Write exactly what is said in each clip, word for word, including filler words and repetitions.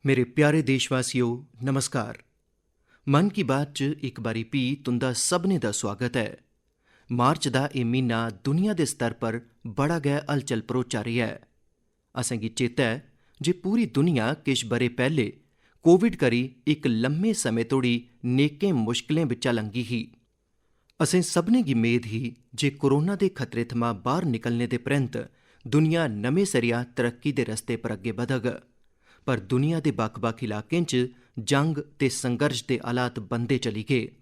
मेरे प्यारे देशवासियो, नमस्कार। मन की बात च इक बारी फ्ही तुं'दा सभनें दा सुआगत ऐ। मार्च दा एह् म्हीना दुनिया दे स्तर पर बड़ा गै हलचल भरोचा रेहा ऐ। असेंगी चेता ऐ जे पूरी दुनिया किश ब'रे पैह्ले कोविड करी इक लम्मे समें तोड़ी नेकें मुश्कलें बिच्चा लंघी ही। असें सभनें गी मेद ही जे कोरोना दे खतरे थमां बाह्र निकलने दे परैंत्त दुनिया नमें सिरेआ तरक्की दे रस्ते पर अग्गें बधग। पर दुनिया दे बक्ख-बक्ख इलाकें च जंग ते संघर्ष दे हालात बनदे चली गे।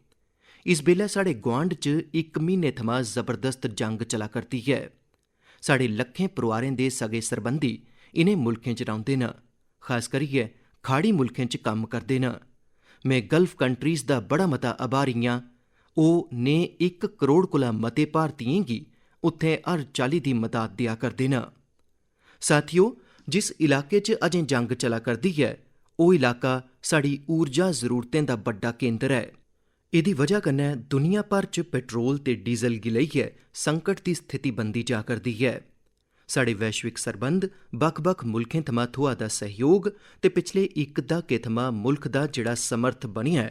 इस बेल्लै साढ़े गुआंढ च इक म्हीने थमां जबरदस्त जंग चला करदी ऐ। साढ़े लक्खें परोआरें दे सगे सरबंधी इ'नें मुल्खें च रौंह्दे न, खास करियै खाड़ी मुल्खें च कम्म करदे न। में गल्फ कंट्रीज दा बड़ा मता आभारी आं। ओह् ने इक करोड़ कोला मते भारतीयें गी उत्थें हर चाल्ली दी मदाद देआ करदे न। साथियो, जिस इलाके च अजें जंग चला करदी ऐ, ओह् इलाका साढ़ी ऊर्जा जरूरतें दा बड्डा केंद्र ऐ। एह्दी वजह कन्नै दुनिया भर च पेट्रोल ते डीजल गी लेइयै संकट दी स्थिति बनदी जा करदी ऐ। साढ़े वैश्विक सरबंध, बक्ख-बक्ख मुल्खें थमां थ्होआ दा सैह्योग ते पिछले इक द्हाके थमां मुल्ख दा जेह्ड़ा समर्थ बनेआ ऐ,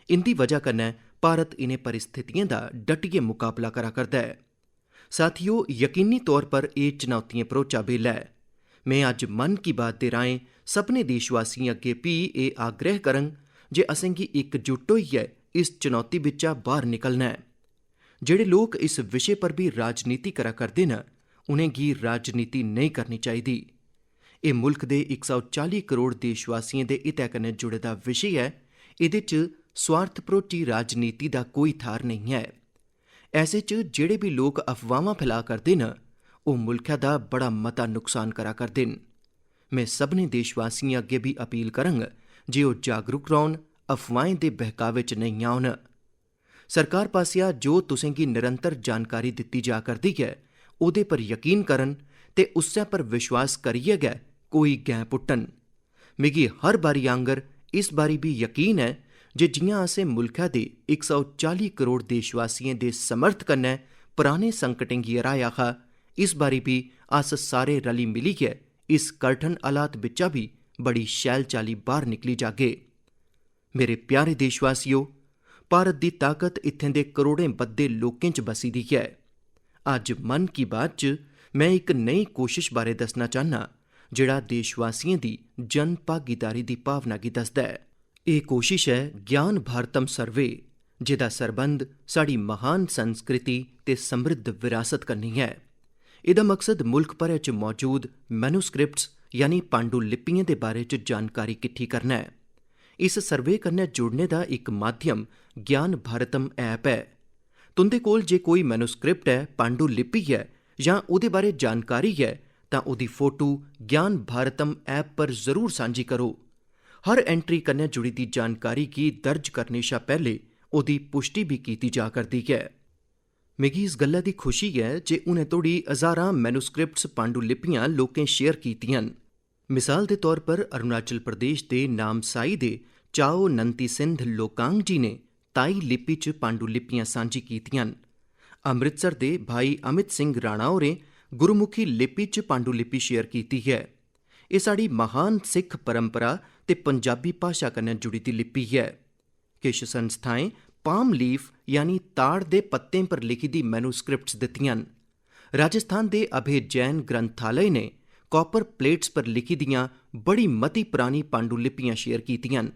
इं'दी वजह कन्नै भारत इ'नें परिस्थितियें दा डटियै मकाबला करा करदा ऐ। साथियो, यकीनी तौर पर एह् चुनौतियें भरोचा बेल्ला ऐ। में अज्ज मन की बात दे राहें सभनें देशवासियें अग्गें फ्ही एह् आग्रह करङ जे असेंगी इकजुट होइयै इस चुनौती बिच्चा बाह्र निकलना ऐ। जेह्ड़े लोक इस विशे पर बी राजनीति करा करदे न, उ'नेंगी राजनीति नेईं करनी चाहिदी। एह् मुल्ख दे इक सौ चाली करोड़ देशवासियें दे हितै कन्नै जुड़े दा विशे ऐ। एह्दे च स्वार्थ भरोची राजनीति दा कोई थाह्र नेईं ऐ। ऐसे च जेह्ड़े बी लोक अफवाहां फैला करदे न, ओह् मुल्खै दा बड़ा मता नुकसान करा करदे न। में सभनें देशवासियें अग्गें बी अपील करङ जे ओह् जागरूक रौह्न, अफवाहें दे बहकावे च नेईं औन। सरकार पासेआ जो तुसें गी निरंतर जानकारी दित्ती जा करदी ऐ, ओह्दे पर यकीन करन ते उस्सै पर विश्वास करियै गै कोई गैं पुट्टन। मिगी हर बारी आंगर इस बारी बी यकीन ऐ जे जि'यां असें मुल्खै दे इक सौ चाली करोड़ देशवासियें दे समर्थ कन्नै पराने संकटें गी हराया हा, इस बारी बी अस सारे रली मिलियै इस कठन हालात बिच्चा बी बड़ी शैल चाल्ली बाह्र निकली जागे। मेरे प्यारे देशवासियो, भारत दी ताकत इत्थें दे करोड़ें बद्दे लोकें च बसी दी ऐ। अज्ज मन की बात च में इक नई कोशिश बारै दस्सना चाह्न्नां, जेह्ड़ा देशवासियें दी जन भागीदारी दी भावना गी दसदा ऐ। एह् कोशिश ऐ ज्ञान भारतम सर्वे, जेह्दा सरबंध साढ़ी महान संस्कृति ते समृद्ध विरासत कन्नै ऐ। एह्दा मकसद मुल्ख भरै च मौजूद मैनूस्क्रिप्ट्स यानी पांडुलिपियें दे बारे च जानकारी किट्ठी करना ऐ। इस सर्वे कन्नै जुड़ने दा इक माध्यम ज्ञान भारतम ऐप ऐ। तुं'दे कोल जे कोई मैनूस्क्रिप्ट ऐ, पांडुलिपि ऐ, जां ओह्दे बारे जानकारी ऐ, तां ओह्दी फोटो ज्ञान भारतम ऐप पर जरूर सांझी करो। हर एंट्री कन्नै जुड़ी दी जानकारी गी दर्ज करने शा पैह्ले ओह्दी पुश्टी बी कीती जा करदी ऐ। मिगी इस गल्लै दी खुशी ऐ जे हुनै धोड़ी हजारां मैनूस्क्रिप्ट्स, पांडुलिपियां, लोकें शेयर कीतियां न। मिसाल दे तौर पर, अरुणाचल प्रदेश दे नामसाई दे चाओ नंती सिंध लोकांग जी ने ताई लिपि च पांडुलिपियां सांझी कीतियां न। अमृतसर दे भाई अमित सिंह राणा होरें गुरुमुखी लिपि च पांडुलिपि शेयर कीती ऐ। एह् साढ़ी महान सिख परंपरा ते पंजाबी भाशा कन्नै जुड़ी दी लिपि ऐ। किश संस्थाएं पाम लीफ यानी ताड़ दे पत्तें पर लिखी दी मैनूस्क्रिप्ट्स दित्तियां न। राजस्थान दे अभय जैन ग्रंथालय ने कॉपर प्लेट्स पर लिखी दियां बड़ी मती परानी पांडुलिपियां शेयर कीतियां न।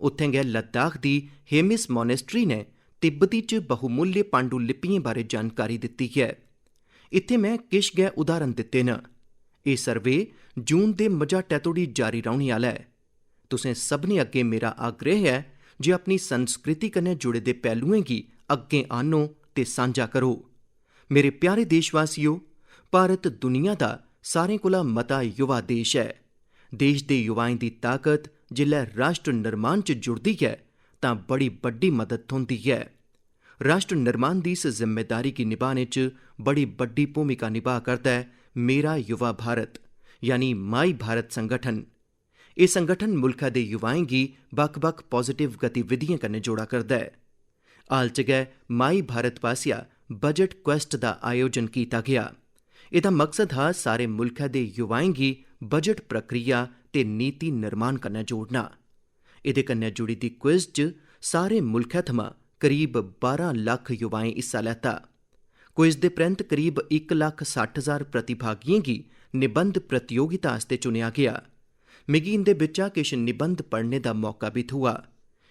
उत्थें गै लद्दाख दी हेमिस मॉनेस्ट्री ने तिब्बती च बहुमूल्य पांडुलिपियें बारै जानकारी दित्ती ऐ। इत्थें में किश गै उदाहरण दित्ते न। एह् सर्वे जून दे मझाटै तोड़ी जारी रौह्ने आह्ला ऐ। तुसें सभनें अग्गें मेरा आग्रह ऐ जे अपनी संस्कृति कन्नै जुड़े दे पैह्लुएं गी अग्गें आह्नो ते सांझा करो। मेरे प्यारे देशवासियो, भारत दुनिया दा सारें कोला मता युवा देश ऐ। देश दे युवाएं दी ताकत जिसलै राष्ट्र निर्माण च जुड़दी ऐ, तां बड़ी बड्डी मदद थ्होंदी ऐ। राष्ट्र निर्माण दी इस जिम्मेदारी गी निभाने च बड़ी बड्डी भूमिका निभाऽ करदा ऐ मेरा युवा भारत, यानी माई भारत संगठन। एह् संगठन मुल्खै दे युवाएं गी बक्ख-बक्ख पॉजिटिव गतिविधियें कन्नै जोड़ा करदा ऐ। हाल च गै माई भारत पासेआ बजट क्वेस्ट दा आयोजन कीता गेआ। एह्दा मकसद हा सारे मुल्खै दे युवाएं गी बजट प्रक्रिया ते नीति निर्माण कन्नै जोड़ना। एह्दे कन्नै जुड़ी दी क्विज च सारे मुल्खै थमां करीब बारां लक्ख युवाएं हिस्सा लैता। क्विज दे परैंत करीब इक लक्ख सट्ठ हजार प्रतिभागियें गी निबंध प्रतियोगिता आस्तै चुनेआ गेआ। मिगी इं'दे बिच्चा किश निबंध पढ़ने दा मौका बी थ्होआ।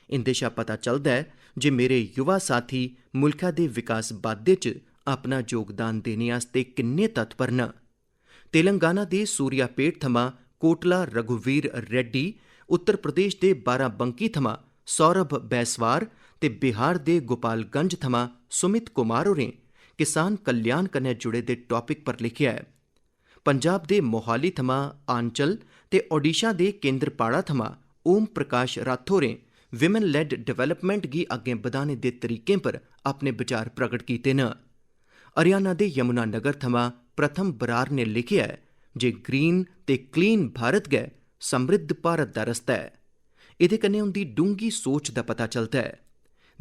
इं'दे शा पता चलदा ऐ जे मेरे युवा साथी मुल्खै दे विकास बाद्दे च अपना योगदान देने आस्तै किन्ने तत्पर न। तेलंगाना दे सूर्यापेट थमां कोटला रघुवीर रेड्डी, उत्तर प्रदेश दे बाराबंकी थमां सौरभ बैसवार ते बिहार दे गोपालगंज थमां सुमित कुमार होरें किसान कल्याण कन्नै जुड़े दे टॉपिक पर लिखेआ ऐ। पंजाब दे मोहाली थमां आंचल ते ओडिशा दे केंद्रपाड़ा थमां ओम प्रकाश रथ होरें women led development गी अग्गें बधाने दे तरीकें पर अपने विचार प्रगट कीते न। हरियाणा दे यमुनानगर थमां प्रथम बरार ने लिखेआ ऐ जे ग्रीन ते क्लीन भारत गै समृद्ध भारत दा रस्ता ऐ। एह्दे कन्नै उं'दी डूंह्गी सोच दा पता चलदा ऐ।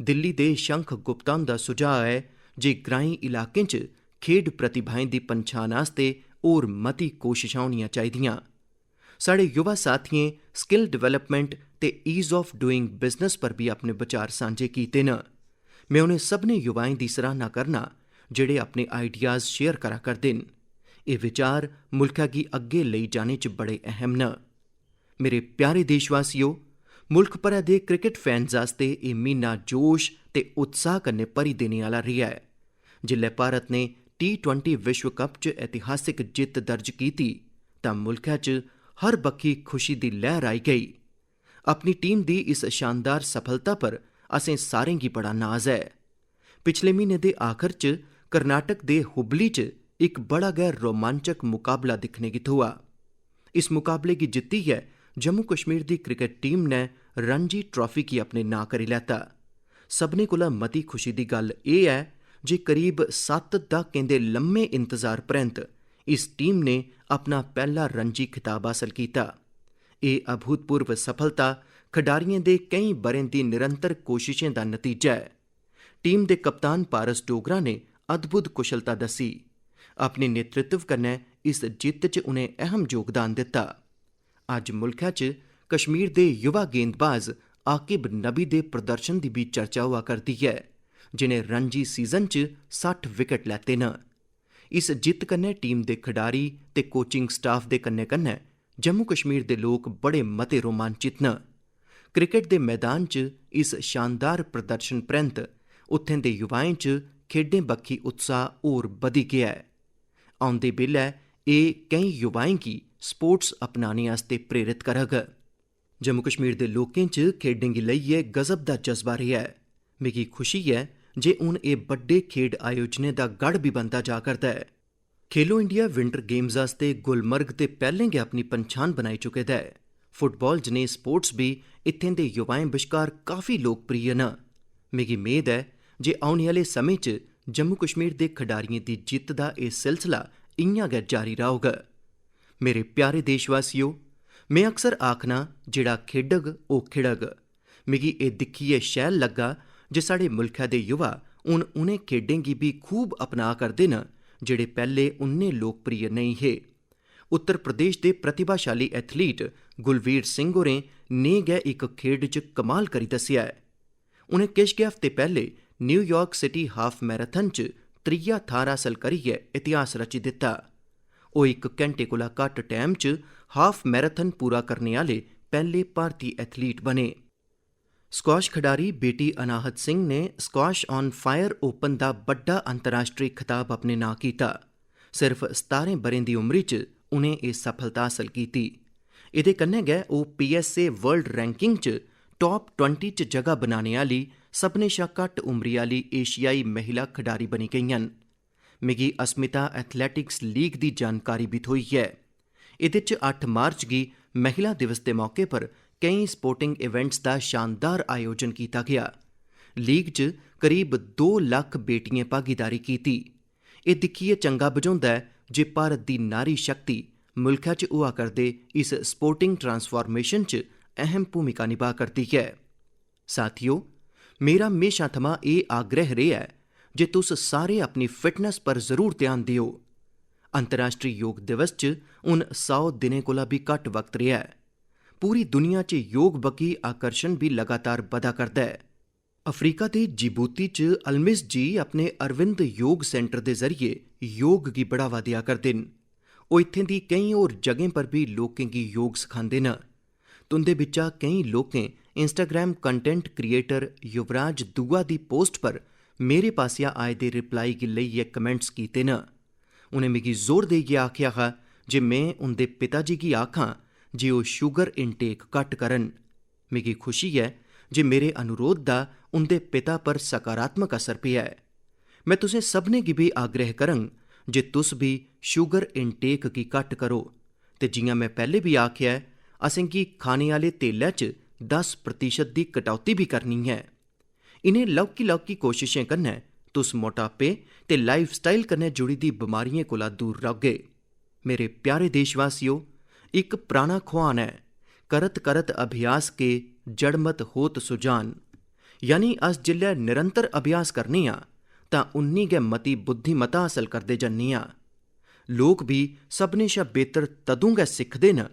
दिल्ली दे शंख गुप्ता हुंदा सुझाऽ ऐ जे ग्राईं इलाकें च खेढ प्रतिभाएं दी पंछान आस्तै होर मती कोशशां होनियां चाहिदियां। साढ़े युवा साथियें स्किल डेवलपमेंट ते ईज ऑफ डूइंग बिजनेस पर बी अपने विचार सांझे कीते न। में उ'नें सभनें युवाएं दी सराहना करना जेह्ड़े अपने आइडियाज शेयर करा करदे न। एह् विचार मुल्खै गी अग्गें लेई जाने च बड़े अहम न। मेरे प्यारे देशवासियो, मुल्ख भरै दे क्रिकेट फैंस आस्तै एह् म्हीना जोश ते उत्साह कन्नै भरी देने आह्ला रेहा ऐ। जिसलै भारत ने टी ट्वेंटी विश्व कप च ऐतिहासिक जित्त दर्ज कीती तां मुल्खै च हर बक्खी खुशी दी लैह्र आई गेई। अपनी टीम दी इस शानदार सफलता पर असें सारें गी बड़ा नाज ऐ। पिछले म्हीने दे आखर च कर्नाटक दे हुबली च इक बड़ा गै रोमांचक मुकाबला दिक्खने गी थ्होआ। इस मुकाबले गी जित्तियै जम्मू कश्मीर दी क्रिकेट टीम ने रणजी ट्राफी गी अपने नांऽ करी लैता। सभनें कोला मती खुशी दी गल्ल एह् ऐ जे करीब सत्त द्हाकें दे लम्मे इंतजार परैंत इस टीम ने अपना पैह्ला रणजी खिताब हासल कीता। एह् अभूतपूर्व सफलता खडारियें दे केईं ब'रें दी निरंतर कोशशें दा नतीजा ऐ। टीम दे कप्तान पारस डोगरा ने अद्भुत कुशलता दस्सी। अपने नेतृत्व कन्नै इस जित्त च उ'नें अहम योगदान दित्ता। अज्ज मुल्खै च कश्मीर दे युवा गेंदबाज आकिब नबी दे प्रदर्शन दी बी चर्चा होआ करदी ऐ, जि'नें रणजी सीजन च सट्ठ विकेट लैते न। इस जित्त कन्नै टीम दे खडारी ते कोचिंग स्टाफ दे कन्नै-कन्नै जम्मू कश्मीर दे लोक बड़े मते रोमांचित न। क्रिकेट दे मैदान च इस शानदार प्रदर्शन परैंत उत्थें दे युवाएं च खेड्डें बक्खी उत्साह होर बधी गेआ ऐ। औंदे बेल्लै एह् केईं युवाएं गी स्पोर्ट्स अपनाने आस्तै प्रेरत करग। जम्मू कश्मीर दे लोकें च खेड्डें गी लेइयै गजब दा जज्बा रेहा ऐ। मिगी खुशी ऐ जे हून एह् बड्डे खेड आयोजनें दा गढ़ बी बनदा जा करदा ऐ। खेलो इंडिया विंटर गेम्स आस्तै गुलमर्ग ते पैह्लें गै अपनी पंछान बनाई चुके दा ऐ। फुटबाल जनेह् स्पोर्ट्स बी इत्थें दे युवाएं बश्कार काफी लोकप्रिय न। मिगी मेद ऐ जे औने आह्ले समें च जम्मू कश्मीर दे खडारियें दी जित्त दा एह् सिलसिला इ'यां गै जारी रौह्ग। मेरे प्यारे देशवासियो, में अक्सर आखना, "जेह्ड़ा खेढग, ओह् खिड़ग।" मिगी एह् दिक्खियै शैल लग्गा जे साढ़े मुल्खै दे युवा हून उ'नें खेढें गी बी खूब अपना करदे न जेह्ड़े पैह्ले उन्ने लोकप्रिय नेईं हे। उत्तर प्रदेश दे प्रतिभाशाली एथलीट गुलवीर सिंह होरें नेह् गै इक खेढ च कमाल करी दस्सेआ ऐ। उ'नें किश गै हफ्ते पैह्ले न्यूयार्क सिटी हाफ मैराथन च त्रीया थाह्र हासल करियै इतिहास रची दित्ता। ओह् इक घैंटे कोला घट्ट टैम च हाफ मैराथन पूरा करने आह्ले पैह्ले भारती एथलीट बने। स्क्वाश खडारी बेटी अनाहत सिंह ने स्क्वाश ऑन फायर ओपन दा बड्डा अंतर्राश्ट्री खताब अपने नांऽ कीता। सिर्फ सतारें ब'रें दी उमरी च उ'नें एह् सफलता हासल कीती। एह्दे कन्नै गै ओह् पी एस ए वर्ल्ड रैंकिंग च टॉप ट्वेंटी च जगह बनाने आह्ली सभनें शा घट्ट उमरी आह्ली एशियाई महिला खडारी बनी गेइयां न। मिगी अस्मिता एथलेटिक्स लीग दी जानकारी बी थ्होई ऐ। एह्दे च अट्ठ मार्च गी महिला दिवस दे मौके पर केईं स्पोर्टिंग इवेंट्स दा शानदार आयोजन कीता गेआ। लीग च करीब दो लक्ख बेटियें भागीदारी कीती। एह् दिक्खियै चंगा बझोंदा ऐ जे भारत दी नारी शक्ति मुल्खै च होआ करदे इस स्पोर्टिंग ट्रांसफार्मेशन च अहम भूमिका निभा करदी ऐ। साथियो, मेरा म्हेशां थमां एह् आग्रह रेहा ऐ जे तुस सारे अपनी फिटनेस पर जरूर ध्यान देओ। अंतर्राश्ट्री योग दिवस च हून सौ दिनें कोला बी घट्ट वक्त रेहा ऐ। पूरी दुनिया च योग बक्खी आकर्षण बी लगातार बधा करदा ऐ। अफ्रीका दे जिबूती च अलमिस जी अपने अरविंद योग सेंटर दे जरिए योग गी बढ़ावा देआ करदे न। ओह् इत्थें दी केईं होर जगहें पर बी लोकें गी योग सखांदे न। तुं'दे बिच्चा केईं लोकें Instagram content creator युवराज दुआ दी पोस्ट पर मेरे पासेआ आए दे रिप्लाई गी लेइयै कमेंट्स कीते न। उ'नें मिगी जोर देइयै आखेआ हा जे में उं'दे पिता जी गी आखां जे ओह् शुगर इनटेक घट्ट करन। मिगी खुशी ऐ जे मेरे अनुरोध दा उं'दे पिता पर सकारात्मक असर पेआ ऐ। में तुसें सभनें गी बी आग्रह करङ जे तुस बी शुगर इनटेक गी घट्ट करो ते जि'यां में पैह्ले बी आखेआ ऐ, असेंगी खाने आह्ले तेलै च दस प्रतिशत दी कटौती बी करनी ऐ। इ'नें लौह्की-लौह्की कोशशें कन्नै तुस मोटापे ते लाइफस्टाइल कन्नै जुड़ी दी बमारियें कोला दूर रौह्गे। मेरे प्यारे देशवासियो, इक पराना खुआन ऐ, "करत करत अभ्यास के जड़मत होत सुजान।" यानी अस जिसलै निरंतर अभ्यास करने आं, तां उन्नी गै मती बुद्धिमता हासल करदे जन्ने आं। लोक बी सभनें शा बेहतर तदूं गै सिखदे न,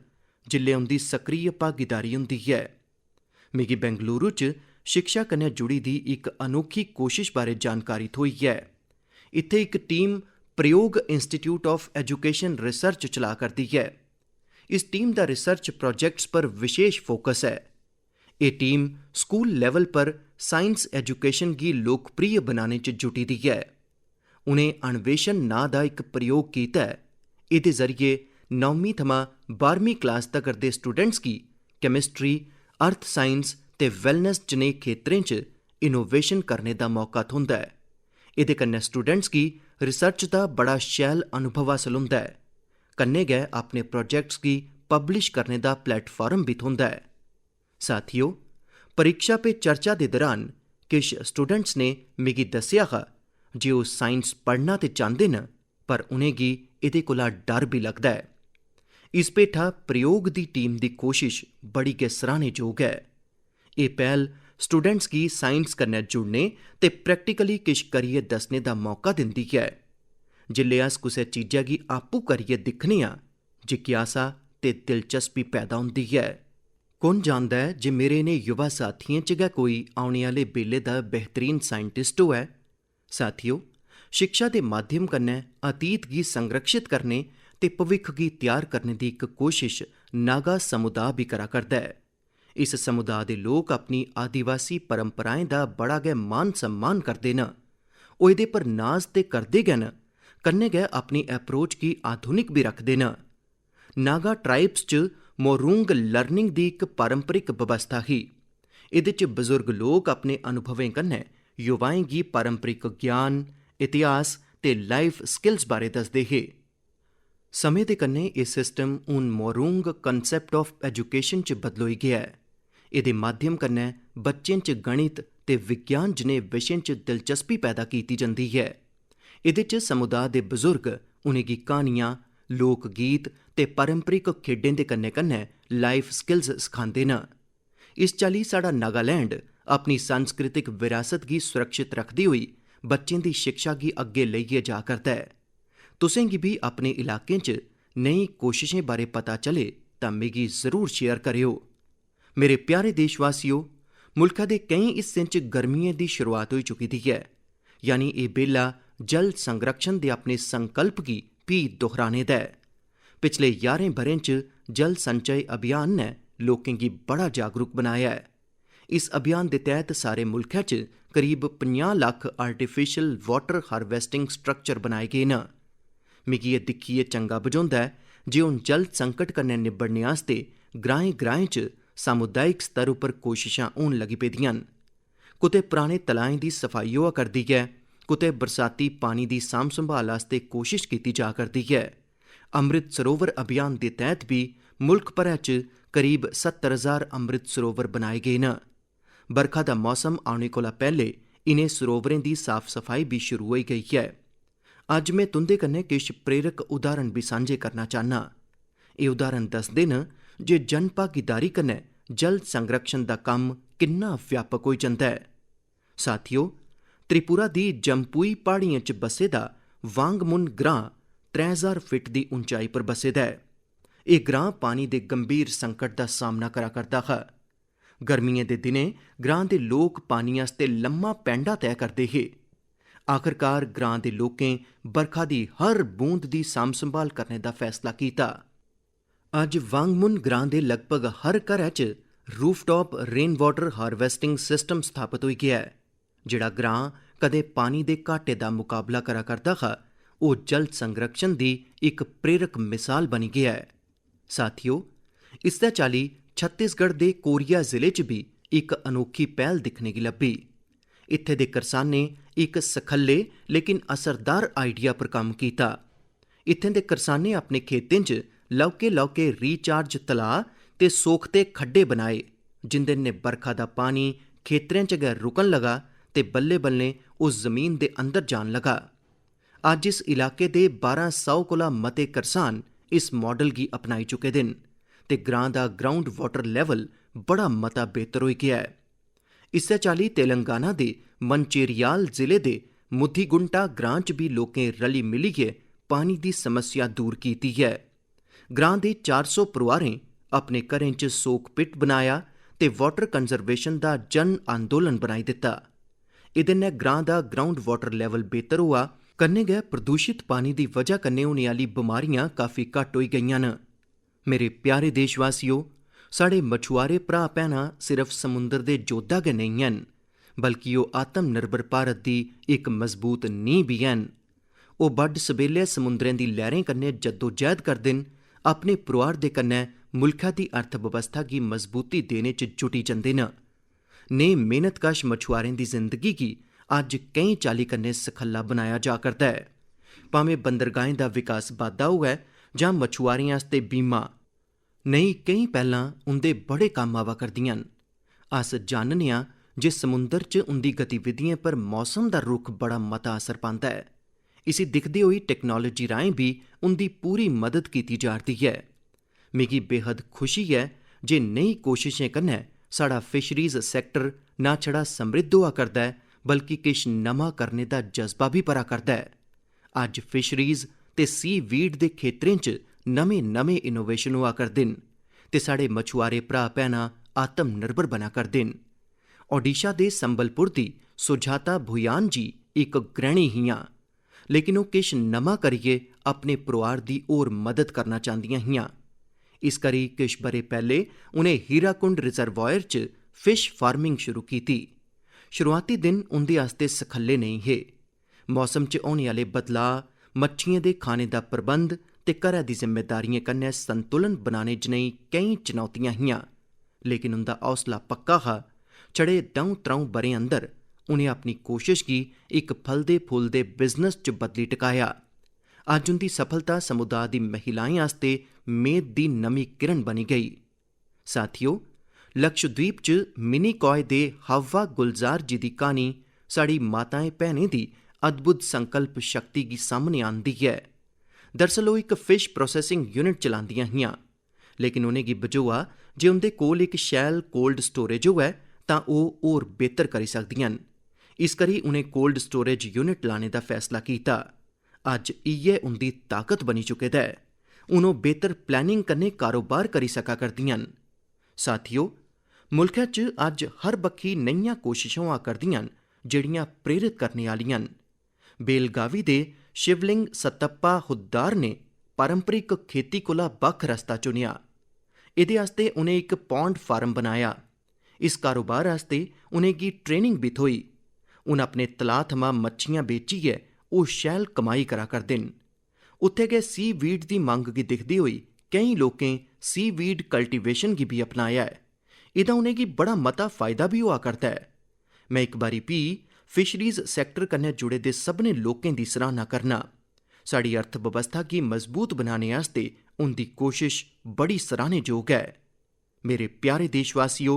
जिसलै उं'दी सक्रिय भागीदारी होंदी ऐ। मिगी बेंगलुरु च शिक्षा कन्नै जुड़ी दी इक अनोखी कोशश बारै जानकारी थ्होई ऐ। इत्थै इक टीम प्रयोग Institute of Education Research चला करदी ऐ। इस टीम दा रिसर्च प्रोजेक्ट्स पर विशेष फोकस ऐ। एह् टीम स्कूल लेवल पर साइंस एजुकेशन गी लोकप्रिय बनाने च जुटी दी ऐ। उ'नें अन्वेषण नांऽ दा इक प्रयोग कीता ऐ। एह्दे जरिए नौमीं थमां बारहमीं क्लास तगर दे स्टूडेंट्स गी केमिस्ट्री, अर्थ साइंस ते वैलनेस जनेह् खेतरें च इनोवेशन करने दा मौका थ्होंदा ऐ। एह्दे कन्नै स्टूडेंट्स गी रिसर्च दा बड़ा शैल अनुभव हासल होंदा ऐ। कन्नै गै अपने प्रोजेक्ट्स गी पब्लिश करने दा प्लेटफार्म बी थ्होंदा ऐ। साथियो, परीक्षा पे चर्चा दे दरान किश स्टूडेंट्स ने मिगी दस्सेआ हा जे ओह् साइंस पढ़ना ते चांह्दे न, पर उ'नेंगी एह्दे कोला डर बी लगदा ऐ। इस भेठा प्रयोग दी टीम दी कोशश बड़ी गै सराह्ने जोग ऐ। एह् पैह्ल स्टूडेंट्स गी साइंस कन्नै जुड़ने ते प्रैक्टिकली किश करियै दस्सने दा मौका दिंदी ऐ। जिसलै अस कुसै चीजै गी आपूं करियै दिक्खने आं, जिज्ञासा ते दिलचस्पी पैदा होंदी ऐ। कु'न जानदा ऐ जे मेरे इ'नें युवा साथियें च गै कोई औने आह्ले बेल्ले दा बेहतरीन साइंटिस्ट होऐ? साथियो, शिक्षा दे माध्यम कन्नै अतीत गी संरक्षित करने ते भविक्ख गी त्यार करने दी इक कोशश नागा समुदाय बी करा करदा ऐ। इस समुदाय दे लोक अपनी आदिवासी परंपराएं दा बड़ा गै मान सम्मान करदे न। ओह् एह्दे पर नाज ते करदे गै न, कन्नै गै अपनी अप्रोच गी आधुनिक बी रखदे न। नागा ट्राइब्स च मोरूंग लर्निंग दी इक पारंपरिक बवस्था ही। एह्दे च बजुर्ग लोक अपने अनुभवें कन्नै युवाएं गी पारंपरिक ज्ञान, इतिहास ते लाइफ स्किल्स बारै दसदे हे। समें दे कन्नै एह् सिस्टम हून मोरूंग concept of education च बदलोई गेआ ऐ। एह्दे माध्यम कन्नै बच्चें च गणित ते विज्ञान जनेह् विशें च दिलचस्पी पैदा कीती जंदी ऐ। एह्दे च समुदाय दे बजुर्ग उ'नेंगी क्हानियां, लोक गीत ते पारंपरिक खेढें दे कन्नै-कन्नै लाइफ स्किल्स सखांदे न। इस चाल्ली साढ़ा नागालैंड अपनी सांस्कृतिक विरासत गी सुरक्षित रखदे होई बच्चें दी शिक्षा गी अग्गें लेइयै जा करदा ऐ। तुसें गी बी अपने इलाकें च नेही कोशशें बारै पता चले तां मिगी जरूर शेयर करेओ। मेरे प्यारे देशवासियो, मुल्खै दे केईं हिस्सें च गर्मियें दी शुरुआत होई चुकी दी ऐ, यानी एह् बेल्ला जल संरक्षण दे अपने संकल्प गी फ्ही दोहराने दा ऐ। पिछले ञारें ब'रें च जल संचय अभियान ने लोकें गी बड़ा जागरूक बनाया ऐ। इस अभियान दे तैह्त सारे मुल्खै च करीब पंजाह् लक्ख artificial water harvesting structure बनाए गे न। मिगी एह् दिक्खियै चंगा बझोंदा ऐ जे हून जल संकट कन्नै निब्बड़ने आस्तै ग्राएं-ग्राएं च सामुदायिक स्तर उप्पर कोशशां होन लगी पेदियां न। कुतै पराने तलाएं दी सफाई होआ करदी ऐ, कुतै बरसाती पानी दी सांभ-संभाल आस्तै कोशश कीती जा करदी ऐ। अमृत सरोवर अभियान दे तैह्त बी मुल्ख भरै च करीब सत्तर हजार अमृत सरोवर बनाए गे न। बरखा दा मौसम औने कोला पैह्ले इ'नें सरोवरें दी साफ-सफाई बी शुरू होई गेई ऐ। अज्ज में तुं'दे कन्नै किश प्रेरक उदाहरण बी सांझे करना चाह्न्नां। एह् उदाहरण दसदे न जे जन भागीदारी कन्नै जल संरक्षण दा कम्म किन्ना व्यापक होई जंदा ऐ। साथियो, त्रिपुरा दी जम्पुई प्हाड़ियें च बस्से दा वांगमुन ग्रां त्रै ज्हार फीट दी उंचाई पर बस्से दा ऐ। एह् ग्रां पानी दे गंभीर संकट दा सामना करा करदा हा। गर्मियें दे दिनें ग्रां दे लोक पानी आस्तै लम्मा पैंडा तय करदे हे। आखरकार ग्रां दे लोकें बरखा दी हर बूंद दी सांभ-संभाल करने दा फैसला कीता। अज्ज वांगमुन ग्रां दे लगभग हर घरै च rooftop rain water harvesting system स्थापत होई गेआ ऐ, जेह्ड़ा ग्रां कदें पानी दे घाटे दा मुकाबला करा करदा हा, ओह् जल संरक्षण दी इक प्रेरक मिसाल बनी गेआ ऐ। साथियो, इसदे चाल्ली छत्तीसगढ़ दे कोरिया जिले च बी इक अनोखी पैह्ल दिक्खने गी लब्भी। इत्थै दे करसानें इक सखल्ले लेकिन असरदार आइडिया पर कम्म कीता। इत्थें दे करसानें अपने खेतें च लौह्के-लौह्के रीचार्ज तलाऽ ते सोखते खड्डे बनाए, जिं'दे नै बरखा दा पानी खेतरें च गै रुकन लगा ते बल्लें-बल्लें ओह् जमीन दे अंदर जान लगा। अज्ज इस इलाके दे बारां सौ कोला मते करसान इस मॉडल गी अपनाई चुके दे न ते ग्रां दा ग्राउंड वाटर लेवल बड़ा मता बेहतर होई गेआ ऐ। इस्सै चाल्ली तेलंगाना दे मंचेरियाल जिले दे मुद्दीगुंटा ग्रां च बी लोकें रली मिलियै पानी दी समस्या दूर कीती ऐ। ग्रां दे चार सौ परोआरें अपने घरें च सोक पिट बनाया ते वाटर कंजर्वेशन दा जन आंदोलन बनाई दित्ता। एह्दे नै ग्रां दा ग्राउंड वाटर लेवल बेहतर होआ, कन्नै गै प्रदूशत पानी दी वजह कन्नै होने आह्ली बमारियां काफी घट्ट होई गेइयां न। मेरे प्यारे देशवासियो, साढ़े मछुआरे भ्राऽ भैनां सिर्फ समुंदर दे जोधा गै नेईं हैन, बल्कि ओह् आत्मनिर्भर भारत दी इक मजबूत नींह् बी हैन। ओह् बड्ड सबेल्लै समुंदरें दी लैह्रें कन्नै जद्दोजैह्द करदे न, अपने परोआर दे कन्नै मुल्खै दी अर्थव्यवस्था गी मजबूती देने च जुटी जंदे न। नेह् मेहनतकश मछुआरें दी जिंदगी गी अज्ज केईं चाल्ली कन्नै सखल्ला बनाया जा करदा ऐ। भामें बंदरगाहें दा विकास बाद्धा होऐ जां मछुआरें आस्तै बीमा, नेही केईं पैह्लां उं'दे बड़े कम्म आवा करदियां न। अस जानने आं जे समुंदर च उं'दी गतिविधियें पर मौसम दा रुख बड़ा मता असर पांदा ऐ। इसी दिखदे होई टैक्नोलाजी राहें बी उं'दी पूरी मदद कीती जा'रदी ऐ। मिगी बेहद खुशी ऐ जे नेही कोशशें कन्नै साढ़ा फिशरीज सैक्टर ना छड़ा समृद्ध होआ करदा ऐ, बल्कि किश नमां करने दा जज्बा बी भरा करदा ऐ। अज्ज फिशरीज ते सी वीड दे खेतरें च नमें-नमें इनोवेशन होआ करदे न ते साढ़े मछुआरे भ्राऽ-भैनां आत्मनिर्भर बना करदे न। ओडिशा दे संबलपुर दी सुजाता भुयान जी इक गृहिणी हियां, लेकिन ओह् किश नमां करियै अपने परोआर दी होर मदद करना चांह्दियां हियां। इस करी किश ब'रे पैह्ले उ'नें हीराकुंड रिजर्वायर च फिश फार्मिंग शुरू कीती। शुरुआती दिन उं'दे आस्तै सखल्ले नेईं हे। मौसम च होने आह्ले बदलाऽ, मच्छियें दे खाने दा प्रबंध ते घरै दी जिम्मेदारियें कन्नै संतुलन बनाने जनेही केईं चुनौतियां हियां, लेकिन उं'दा हौसला पक्का हा। छड़े द'ऊं-त्र'ऊं ब'रें अंदर उ'नें अपनी कोशश गी इक फलदे-फुलदे बिजनेस च बदली टकाया। अज्ज उं'दी सफलता समुदाय दी महिलाएं आस्तै मेद दी नमीं किरण बनी गेई। साथियो, लक्षद्वीप च मिनी कॉय दे हावा गुलजार जी दी क्हानी साढ़ी माताएं भैनें दी अद्भुत संकल्प शक्ति गी सामने आंदी ऐ। दरअसल ओह् इक फिश प्रोसेसिंग यूनिट चलांदियां हियां, लेकिन उ'नेंगी बझोआ जे उं'दे कोल इक शैल कोल्ड स्टोरेज होऐ तां ओह् होर बेहतर करी सकदियां न। इस करी उ'नें कोल्ड स्टोरेज यूनिट लाने दा फैसला कीता। अज्ज इ'यै उं'दी ताकत बनी चुके दा ऐ। हून ओह् बेहतर प्लानिंग कन्नै कारोबार करी सका करदियां न। साथियो, मुल्खै च अज्ज हर बक्खी नेहियां कोशशां होआ करदियां न जेह्ड़ियां प्रेरित करने आह्लियां न। बेलगावी दे शिवलिंग सत्तप्पा हुद्दार ने पारंपरिक खेती कोला बक्ख रस्ता चुनेआ। एह्दे आस्तै उ'नें इक पॉन्ड फार्म बनाया। इस कारोबार आस्तै उ'नेंगी ट्रेनिंग बी थ्होई। हून अपने तलाऽ थमां मच्छियां बेचियै ओह् शैल कमाई करा करदे न। उत्थै गै सी वीड दी मंग गी दिखदे होई केईं लोकें सी वीड कल्टीवेशन गी बी अपनाया ऐ। एह्दा उ'नेंगी बड़ा मता फायदा बी होआ करदा ऐ। में इक बारी फ्ही फिशरीज सैक्टर कन्नै जुड़े दे सभनें लोकें दी सराह्ना करना। साढ़ी अर्थव्यवस्था गी मजबूत बनाने आस्तै उं'दी कोशश बड़ी सराह्नेजोग ऐ। मेरे प्यारे देशवासियो,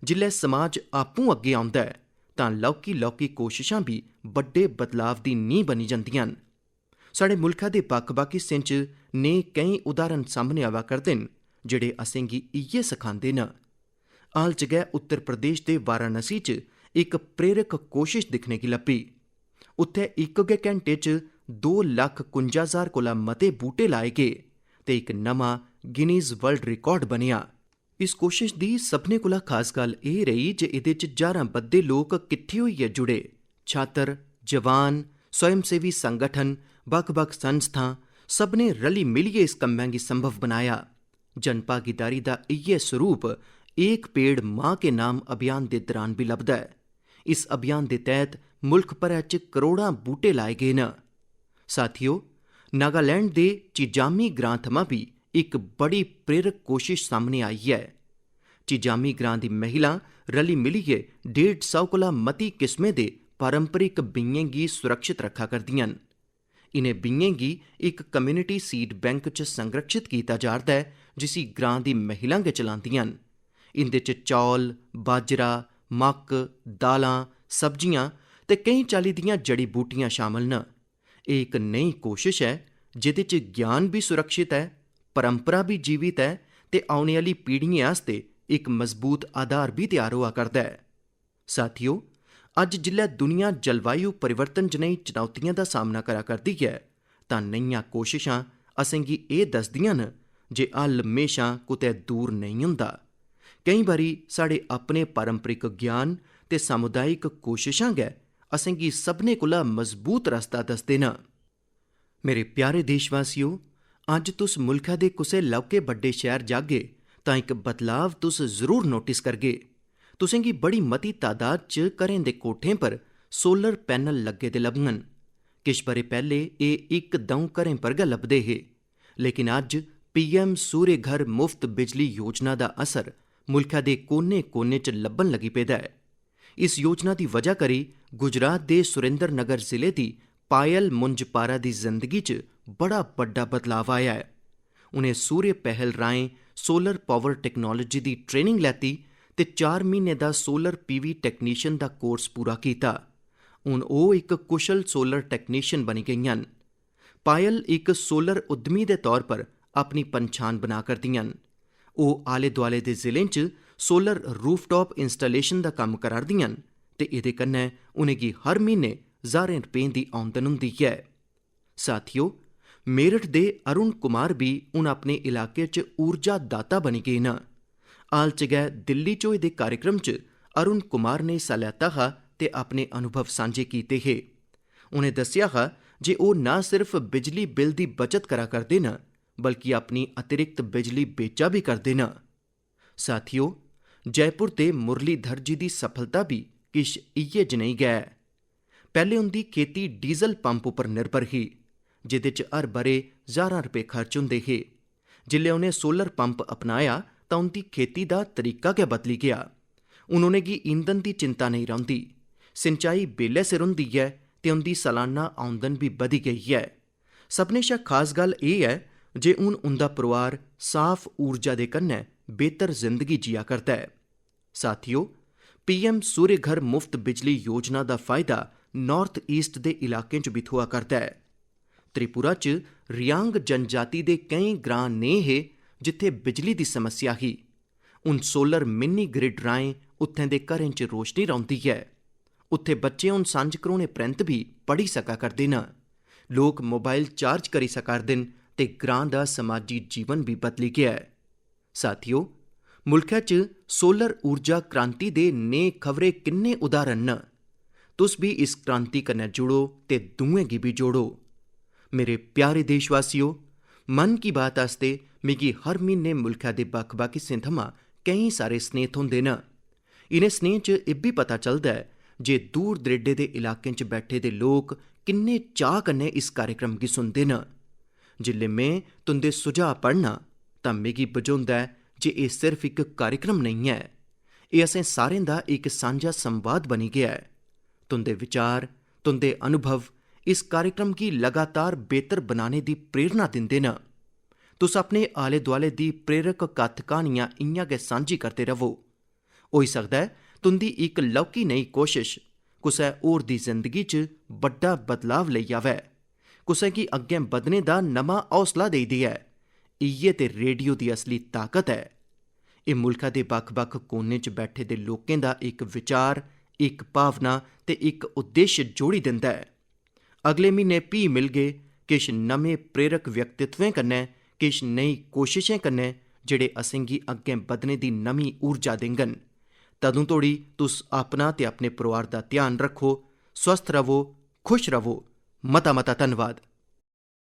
जिसलै समाज आपूं अग्गें औंदा ऐ, तां लौह्की-लौह्की कोशशां बी बड्डे बदलाव दी नींह् बनी जंदियां न। साढ़े मुल्खै दे बक्ख-बक्ख हिस्सें च नेह् केईं उदाहरण सामने आवा करदे न, जेह्ड़े असेंगी इ'यै सखांदे न। हाल च गै उत्तर प्रदेश दे वाराणसी च इक प्रेरक कोशश दिक्खने गी लब्भी। उत्थै इक गै घैंटे च दो लक्ख कुंजा ज्हार कोला मते बूह्टे लाए गे ते इक नमां गिनीज वर्ल्ड रिकॉर्ड बनेआ। इस कोशश दी सभनें कोला खास गल्ल एह् रेही जे एह्दे च ज्हारां बद्दे लोक किट्ठे होइयै जुड़े। छात्र, जवान, स्वयंसेवी संगठन, बक्ख-बक्ख संस्थां, सभनें रली-मिलियै इस कम्मै गी संभव बनाया। जनभागीदारी दा इ'यै सरूप एक पेड़ मां के नाम अभियान दे दरान बी लभदा ऐ। इस अभियान दे तैह्त मुल्ख भरै च करोड़ां बूह्टे लाए गे न। साथियो, नागालैंड दे चिजामी ग्रां थमां बी इक बड़ी प्रेरक कोशश सामने आई ऐ। चिजामी ग्रां दी महिलां रली-मिलियै डेढ़ सौ कोला मती किस्में दे पारंपरिक बीएं गी सुरक्षत रक्खा करदियां न। इ'नें बीएं गी इक कम्युनिटी सीड बैंक च संरक्षत कीता जा'रदा ऐ, जिसी ग्रां दी महिलां गै चलांदियां न। इं'दे च चौल, बाजरा, मक्क, दालां, सब्जियां ते केईं चाल्ली दियां जड़ी-बूटियां शामल न। एह् इक नेही कोशश ऐ जेह्दे च ज्ञान बी सुरक्षत ऐ, परंपरा बी जीवित ऐ ते औने आह्ली पीढ़ियें आस्तै इक मजबूत आधार बी त्यार होआ करदा ऐ। साथियो, अज्ज जिसलै दुनिया जलवायु परिवर्तन जनेही चुनौतियें दा सामना करा करदी ऐ, तां नेहियां कोशशां असेंगी एह् दसदियां न जे हल म्हेशां कुतै दूर नेईं होंदा। केईं बारी साढ़े अपने पारंपरिक ज्ञान ते सामुदायिक कोशशां गै असेंगी सभनें कोला मजबूत रस्ता दसदे न। मेरे प्यारे देशवासियो, अज्ज तुस मुल्खै दे कुसै लौह्के बड्डे शैह्र जागे, तां इक बदलाव तुस जरूर नोटिस करगे। तुसेंगी बड़ी मती तादाद च घरें दे कोठें पर सोलर पैनल लग्गे दे लभङन। किश ब'रे पैह्ले एह् इक द'ऊं घरें पर गै लभदे हे, लेकिन अज्ज पीएम सूर्य घर मुफ्त बिजली योजना दा असर मुल्खै दे कोने-कोने च लब्भन लगी पेदा ऐ। इस योजना दी वजह करी गुजरात दे सुरेंद्रनगर जिले दी पायल मुंजपारा दी जिंदगी च बड़ा बड्डा बदलाव आया ऐ। उ'नें सूर्य पहल राहें सोलर पावर टैक्नोलाजी दी ट्रेनिंग लैती ते चार म्हीने दा सोलर पीवी टैक्नीशियन दा कोर्स पूरा कीता। हून ओह् इक कुशल सोलर टैक्नीशियन बनी गेइयां न। पायल इक सोलर उद्यमी दे तौर पर अपनी पन्छान बना करदियां न। ओह् आले-दुआले दे जिलें च सोलर रूफटॉप इंस्टालेशन दा कम्म करा'रदियां न ते एह्दे कन्नै उ'नेंगी हर म्हीने ज्हारें रपें दी औंदन होंदी ऐ। साथियो, मेरठ दे अरुण कुमार बी हून अपने इलाके च ऊर्जा दाता बनी गे न। हाल च गै दिल्ली च होए दे कार्यक्रम च अरुण कुमार ने हिस्सा लैता हा ते अपने अनुभव सांझे कीते हे। उ'नें दस्सेआ हा जे ओह् ना सिर्फ बिजली बिल दी बचत करा करदे न, बल्कि अपनी अतिरिक्त बिजली बेचा बी करदे न। साथियो, जयपुर दे मुरलीधर जी दी सफलता बी किश इ'यै जनेही गै ऐ। पैह्ले उं'दी खेती डीजल पंप उप्पर निर्भर ही, जेह्दे च हर ब'रे ज्हारां रपेऽ खर्च होंदे हे। जिसलै उ'नें सोलर पंप अपनाया, तां उं'दी खेती दा तरीका गै बदली गेआ। हून उ'नेंगी ईंधन दी चिंता नेईं रौंह्दी। सिंचाई बेल्लै सिर होंदी ऐ ते उं'दी सालाना औंदन बी बधी गेई ऐ। सभनें शा खास गल्ल एह् ऐ जे हून उं'दा परोआर साफ ऊर्जा दे कन्नै बेहतर जिंदगी जिया करदा ऐ। साथियो, पीएम सूर्य घर मुफ्त बिजली योजना दा फायदा नार्थ ईस्ट दे इलाकें च बी थ्होआ करदा ऐ। त्रिपुरा च रियांग जनजाति दे केईं ग्रां नेह् हे जित्थै बिजली दी समस्या ही। हून सोलर मिनी ग्रिड राहें उत्थें दे घरें च रोशनी रौंह्दी ऐ। उत्थें बच्चे हून संझ घरोने परैंत बी पढ़ी सका करदे न। लोक मोबाइल चार्ज करी सका 'रदे न ते ग्रां दा समाजी जीवन बी बदली गेआ ऐ। साथियो, मुल्खै च सोलर ऊर्जा क्रांति दे नेह् खबरै किन्ने उदाहरण न। तुस बी इस क्रांति कन्नै जुड़ो ते दूएं गी बी जोड़ो। मेरे प्यारे देशवासियो, मन की बात आस्तै मिगी हर म्हीने मुल्खै दे बक्ख-बक्ख हिस्सें थमां केईं सारे स्नेह थ्होंदे न। इ'नें स्नेहें च इब्बी पता चलदा ऐ जे दूर दरेडे दे इलाकें च बैठे दे लोक किन्ने चाऽ कन्नै इस कार्यक्रम गी सुनदे न। जिसलै में तुं'दे सुझाऽ पढ़ना, तां मिगी बझोंदा ऐ जे एह् सिर्फ इक कार्यक्रम नेईं ऐ, एह् असें सारें दा इक सांझा संवाद बनी गेआ ऐ। तुं'दे विचार, तुं'दे अनुभव इस कार्यक्रम गी लगातार बेहतर बनाने दी प्रेरणा दिंदे न। तुस अपने आले-दुआले दी प्रेरक कत्थ-क्हानियां इ'यां गै सांझी करदे र'वो। होई सकदा ऐ तुं'दी इक लौह्की नेही कोशश कुसै होर दी जिंदगी च बड्डा बदलाव लेई आवै, कुसै गी अग्गें बधने दा नमां हौसला देई देऐ। इ'यै ते रेडियो दी असली ताकत ऐ। एह् मुल्खा दे बक्ख-बक्ख कोनें च बैठे दे लोकें दा इक विचार, इक भावना ते इक उद्देश्य जोड़ी दिंदा ऐ। अगले म्हीने फ्ही मिलगे किश नमें प्रेरक व्यक्तित्वें कन्नै, किश नेही कोशशें कन्नै जेह्ड़े असेंगी अग्गें बधने दी नमीं ऊर्जा देंगन। तदूं तोड़ी तुस अपना ते अपने परोआर दा ध्यान रक्खो, स्वस्थ रवो, खुश रवो। मता मता धन्नवाद।